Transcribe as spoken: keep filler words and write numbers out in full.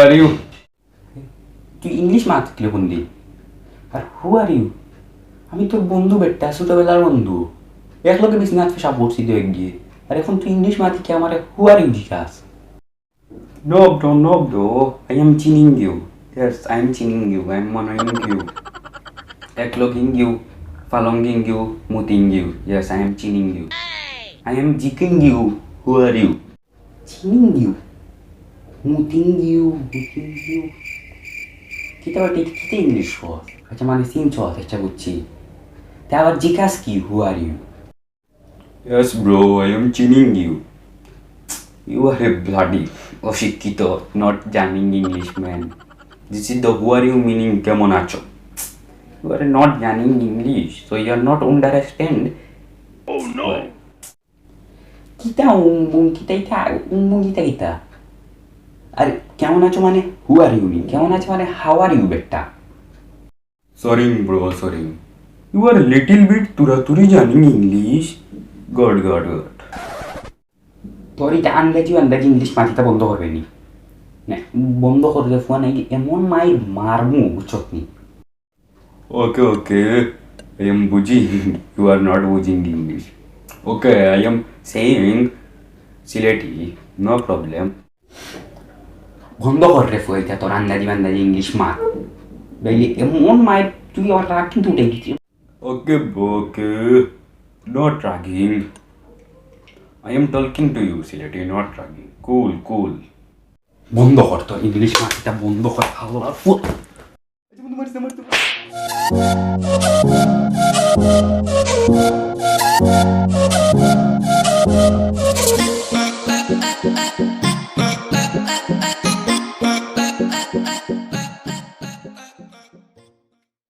Are you? তুই ইংলিশ মাত কিলা কুনদিন? আর who are you? আমি তোর বন্ধু বেটা, ছোটবেলার বন্ধু। একলগে বিছনাত পেশাব করছি দুই একগিয়ে। আর এখন তুই ইংলিশ মাত কিলা আমারে who are you জিকাস? No, bro, no, bro. I am chinning you. Yes, I am chinning you. I am annoying you. Ekloging you, falonging you, muting you. Yes, I am chinning you. I am jicking you. Who are you? Chinning you? Muting you? Muting you? কিতা বেটা, ইটা কিতা ইংলিশ কর? আচ্ছা, মানে চিনছস, আচ্ছা বুঝছি। তে আবার জিকাস কি, who are you? Yes, bro, I am chinning you. You are a bloody অশিক্ষিত, not জানিং Englishman. This is the who are you meaning, কেমন আছো? You are not জানিং English, so you are not understand. Oh no! কিতা উমবুম, কিতা ইতা, উমবুম কিতা কিতা? আর কেমন আছো মানে who are you mean? কেমন আছো মানে how are you বেটা? Sorry, bro, sorry. You are little bit তুরাতুরি জানিং English. God, God, God. তোর ইটা আন্দাজি আন্দাজি ইংলিশ মাতিতা বন্ধ করবে নি? না, বন্ধ করলে ফুয়া নাই, এমন মাইর মারমু, বুঝছত নি? Okay, okay. I am বুঝি. You are not বুঝিং English. Okay, I am saying Sylheti, no problem. বন্ধ কর রে ফুয়া, ইটা তোর আন্দাজি বান্দাজি ইংলিশ মাত। নাইলে এমন মাইর তুই আমার রাগ কিন্তু উঠাই দিতি। Okay, bro, okay. Not ragging. I am talking to you, Sylheti, not ragging. Cool, cool. বন্ধ কর তোর ইংলিশ মাত, ইটা বন্ধ কর, আল্লাহ ফুয়া।